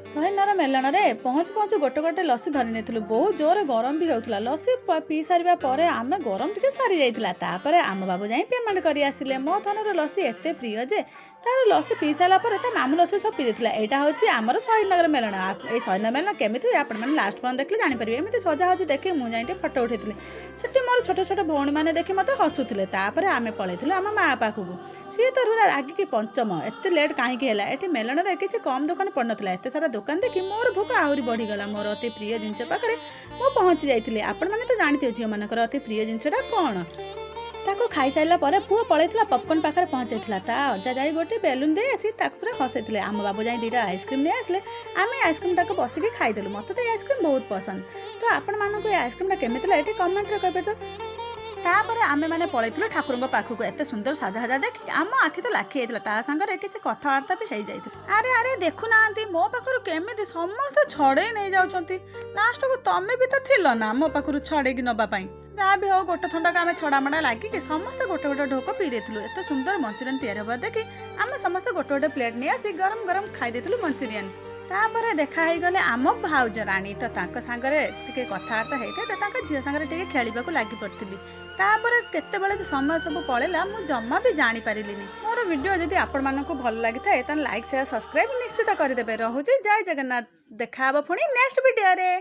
ଶହୀଦନଗର ମେଲଣରେ ପହଞ୍ଚୁ ପହଞ୍ଚୁ ଗୋଟେ ଗୋଟେ ଲସି ଧରି ନେଇଥିଲୁ। ବହୁତ ଜୋରେ ଗରମ ବି ହେଉଥିଲା। ଲସି ପିଇ ସାରିବା ପରେ ଆମେ ଗରମ ଟିକେ ସରି ଯାଇଥିଲା। ତାପରେ ଆମ ବାବୁ ଯାଇ ପେମେଣ୍ଟ କରି ଆସିଲେ। ମୋ ଧନର ଲସି ଏତେ ପ୍ରିୟ ଯେ ତାର ଲସି ପିଇ ସାରିଲା ପରେ ତା ମାମୁଁ ଲସି ସବୁ ପିଇ ଦେଇଥିଲା। ଏଇଟା ହେଉଛି ଆମର ଶହୀଦନଗର ମେଲଣ। ଏଇ ଶହୀଦନଗର ମେଲଣ କେମିତି ହୁଏ, ଆପଣମାନେ ଲାଷ୍ଟ ପର୍ଯ୍ୟନ୍ତ ଦେଖିଲେ ଜାଣିପାରିବେ। ଏମିତି ସଜାସଜି ଦେଖି ମୁଁ ଯାଇ ଟିକେ ଫଟୋ ଉଠେଇଥିଲି। ସେଠି ମୋର ଛୋଟ ଛୋଟ ଭଉଣୀମାନେ ଦେଖି ମୋତେ ହସୁଥିଲେ। ତାପରେ ଆମେ ପଳେଇଥିଲୁ ଆମ ମା ପାଖକୁ। ସିଏ ତ ପୁରା ରାଗିକି ପଞ୍ଚମ, ଏତେ ଲେଟ୍ କାହିଁକି ହେଲା? ଏଠି ମେଲଣରେ କିଛି କମ୍ ଦୋକାନ ପଡ଼ିନଥିଲା। ଏତେ ସାରା ଦୋକାନ ଦେଖି ମୋର ଭୋକ ଆହୁରି ବଢ଼ିଗଲା। ମୋର ଅତି ପ୍ରିୟ ଜିନିଷ ପାଖରେ ମୁଁ ପହଞ୍ଚି ଯାଇଥିଲି। ଆପଣମାନେ ତ ଜାଣିଥିବେ ଝିଅମାନଙ୍କର ଅତି ପ୍ରିୟ ଜିନିଷଟା କ'ଣ। ତାକୁ ଖାଇସାରିଲା ପରେ ପୁଅ ପଳେଇଥିଲା, ପପକର୍ନ ପାଖରେ ପହଞ୍ଚାଇଥିଲା। ତା ଅଜା ଯାଇ ଗୋଟେ ବେଲୁନ୍ ଦେଇ ଆସି ତାକୁ ପୁରା ହସେଇଥିଲେ। ଆମ ବାବୁ ଯାଇ ଦୁଇଟା ଆଇସ୍କ୍ରିମ୍ ନେଇ ଆସିଲେ। ଆମେ ଆଇସ୍କ୍ରିମ୍ଟାକୁ ବସିକି ଖାଇଦେଲୁ। ମୋତେ ତ ଏଇ ଆଇସ୍କ୍ରିମ୍ ବହୁତ ପସନ୍ଦ। ତ ଆପଣମାନଙ୍କୁ ଏ ଆଇସ୍କ୍ରିମ୍ଟା କେମିତି ଲାଗେ, ଏଠି କମେଣ୍ଟରେ କହିବେ ତ। ତାପରେ ଆମେମାନେ ପଳେଇଥିଲୁ ଠାକୁରଙ୍କ ପାଖକୁ। ଏତେ ସୁନ୍ଦର ସାଜସଜା ଦେଖି ଆମ ଆଖି ତ ଲାଖି ଯାଇଥିଲା। ତା ସାଙ୍ଗରେ କିଛି କଥାବାର୍ତ୍ତା ବି ହେଇଯାଇଥିଲା। ଆରେ ଆରେ, ଦେଖୁନାହାନ୍ତି ମୋ ପାଖରୁ କେମିତି ସମସ୍ତେ ଛଡ଼େଇ ନେଇଯାଉଛନ୍ତି। ଲାଷ୍ଟକୁ ତମେ ବି ତ ଥିଲ ନା ମୋ ପାଖରୁ ଛଡ଼େଇକି ନେବା ପାଇଁ। ଯାହା ବି ହଉ, ଗୋଟେ ଥଣ୍ଡାକୁ ଆମେ ଛଡ଼ାମଡ଼ା ଲାଗିକି ସମସ୍ତେ ଗୋଟେ ଗୋଟେ ଢୋକ ପିଇ ଦେଇଥିଲୁ। ଏତେ ସୁନ୍ଦର ମଞ୍ଚୁରିଆନ୍ ତିଆରି ହେବା ଦେଖି ଆମେ ସମସ୍ତେ ଗୋଟେ ଗୋଟେ ପ୍ଲେଟ୍ ନେଇ ଆସି ଗରମ ଗରମ ଖାଇ ଦେଇଥିଲୁ ମଞ୍ଚୁରିଆନ୍। ତାପରେ ଦେଖା ହେଇଗଲେ ଆମ ଭାଉଜ ରାଣୀ। ତ ତାଙ୍କ ସାଙ୍ଗରେ ଟିକେ କଥାବାର୍ତ୍ତା ହେଇଥାଏ, ତ ତାଙ୍କ ଝିଅ ସାଙ୍ଗରେ ଟିକେ ଖେଳିବାକୁ ଲାଗି ପଡ଼ିଥିଲି। ତାପରେ କେତେବେଳେ ଯେ ସମୟ ସବୁ ପଳେଇଲା, ମୁଁ ଜମା ବି ଜାଣିପାରିଲିନି। ମୋର ଭିଡ଼ିଓ ଯଦି ଆପଣମାନଙ୍କୁ ଭଲ ଲାଗିଥାଏ, ତାହେଲେ ଲାଇକ୍, ସେୟାର, ସବସ୍କ୍ରାଇବ୍ ନିଶ୍ଚିତ କରିଦେବେ। ରହୁଛି, ଜୟ ଜଗନ୍ନାଥ। ଦେଖା ହେବ ପୁଣି ନେକ୍ସଟ ଭିଡ଼ିଓରେ।